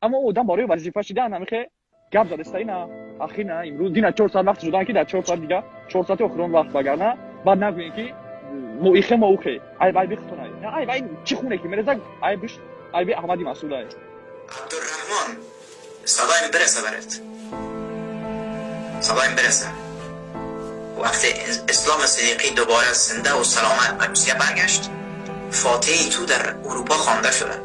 Аммо одам барои вазифа шидан ҳамихе гап задаста ина ахир на имрӯз дина 4 соат вақт шудан, ки дар 4 соат дига, 4 соати охирон вақт, вагарна баъд нагӯем, ки мо ихе, мо ухе. Айб айби хутунай, на айб ай чӣ хуне ки мереза, айбиш айби Аҳмади Масъудай. Абдурраҳмон, садоим бираса барет, садоим бираса. وقتی اسلام صدیقی دوباره زنده و سلامت به روسیه برگشت، فاتحه تو در اروپا خوانده شده.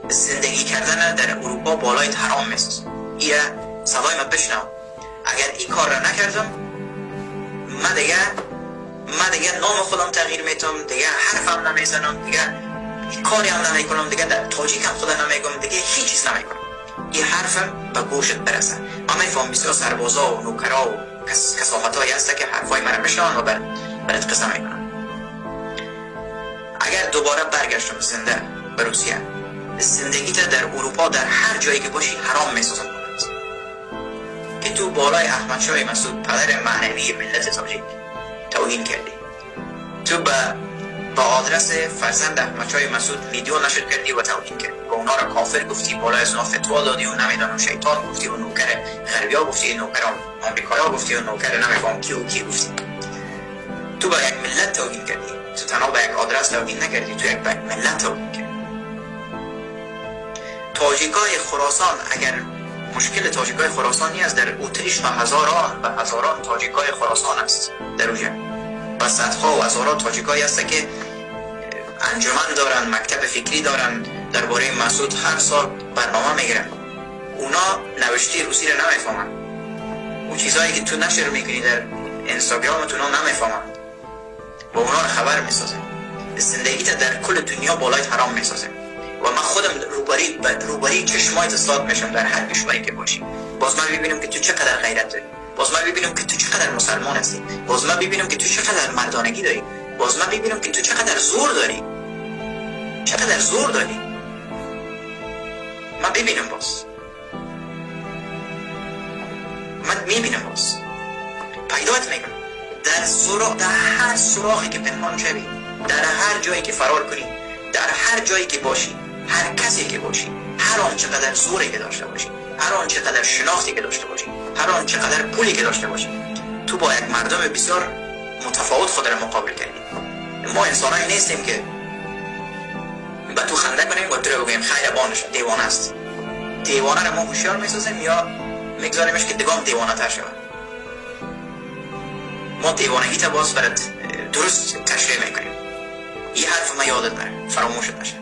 زندگی کردن در اروپا بالای حرام است. ایره صدای ما بشنو. اگر این کار را نکردم، من دیگه نام خودم تغییر میتم، دیگه حرفم نمیزنم، دیگه کاری هم نمیکنم، دیگه در تاجیک هم خودم نمیگم، دیگه هیچ چیز نمیکنم. این حرفم به گوشت برسه. من میفهم بسیار سربازا و نوکرا و کثافت هایی هست که حرفای مرا میشنون و برات قصه میکنم. اگر دوباره برگشتم زنده به روسیه، زندگی در اروپا، در هر جایی که باشی، حرام میسازم که تو بالای احمد شاه مسعود، پدر معنوی ملت تاجیک، توهین کردی. تو با آدرس فرزند احمد شاه مسعود ویدیو نشر کردی و توهین کردی و اونا را کافر گفتی، بالای از اونا فتوا دادی و نمیدانم شیطان گفتی و نوکر غربیا گفتی، نوکر آمریکایا گفتی و نوکر نمیفهم کی و کی گفتی. تو با یک ملت توهین کردی. تو تنها به یک آدرس توهین نکردی، تو یک به ملت توهین کردی. تاجیکای خراسان، اگر مشکل تاجیکای خراسان است، در اتریش و هزاران و هزاران تاجیکای خراسان است در اوجه و صدها و هزاران تاجیکایی هست که انجمن دارن، مکتب فکری دارن، درباره مسعود هر سال برنامه میگیرن. اونا نوشته روسی رو نمیفهمن. اون چیزهایی که تو نشر میکنی در اینستاگرام تو، اونا نمیفهمن و اونا رو خبر میسازه. زندگی در کل دنیا بالای حرام میسازه و من خودم روبری روبری چشمایت استاد میشم. در هر کشوری که باشی، باز من ببینم که تو چقدر غیرت داری، باز من ببینم که تو چقدر مسلمان هستی، باز من ببینم که تو چقدر مردانگی داری، باز من ببینم که تو چقدر زور داری، چقدر زور داری. من ببینم، باز من میبینم، باز پیدات میکنم. در هر سوراخی که پنهان شوی، در هر جایی که فرار کنی، در هر جایی که باشی، هر کسی که باشی، هر آن چقدر زوری که داشته باشی، هر آن چقدر شناختی که داشته باشی، هر آن چقدر پولی که داشته باشی، تو با یک مردم بسیار متفاوت خود را مقابل کردی. ما انسانایی نیستیم که به تو خنده کنیم و تو رو بگوییم خیر بانش دیوانه است. دیوانه را ما هوشیار میسازیم یا میگذاریمش که دگام دیوانه تر شود. ما دیوانگی تا باز برات درست تشریح میکنیم. این حرف ما یادت نره، فراموشت نشه.